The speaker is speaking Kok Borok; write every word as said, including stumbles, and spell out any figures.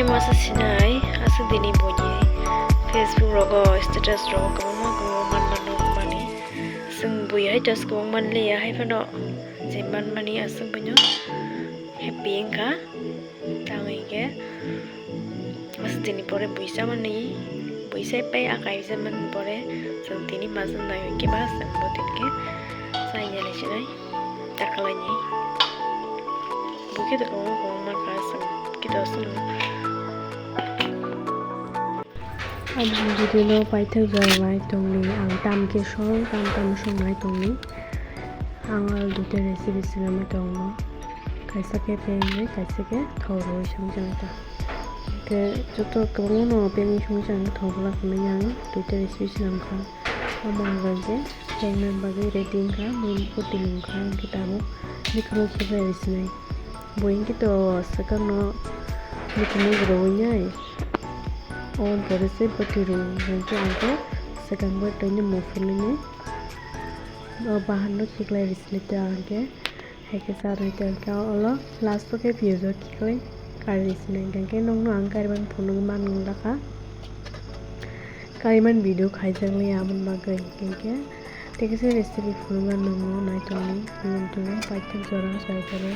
Masa sinai, aswk dini buini Facebook rogo, status rogo kwbangma kwbangma manmano mani. Chwng bui hai tos kwbang manliya, hai phano je manmani aswk buino happy wngkha. Tamo hinkhe aswk dini pore buisa mani, buisa pai a kaisa mani pore chwng tini masa nai hinkhe ba chwng bo tini khe chai ya lai sinai. Takalaini. Bukhe to kwbangma kwbangma kha chwng kito chwng. Ang video no paithak jora nai tongni, ang tam khe song, tam tam song nai tongni. Ang o duita recipe swnamwi tongo. Kaisa khe pengwi, kaisa khe thok rwui songjaknai ta. Khe joto kwbangma no pengwi songjaknai, thok rwlak hwnwi ang duita recipe swnamkha. Omo hwnba khe pengna bagwi ready wngkha, mui bwtwi nungkha, hwnkhe tabuk mikhumu khiklai rw sinai. Bo hinkhe to swkangno mikhumu rwui nai. O pore se bwtwi rw, hinkhe ang khe swkang bwtwino muphunwini o bahanno khiklai rw sinai ta hinkhe. Hai khe cha nai tei khe olo last o khe piyaj o khiklai kari sinai, hingkhe nokno ang kariman phunugwi man nang lakha. Kariman video khaijak liya aboni bagwi, hingkhe tei kisa recipe phunukna nangno nai tongni, nung tongno paithak jora chai tongno.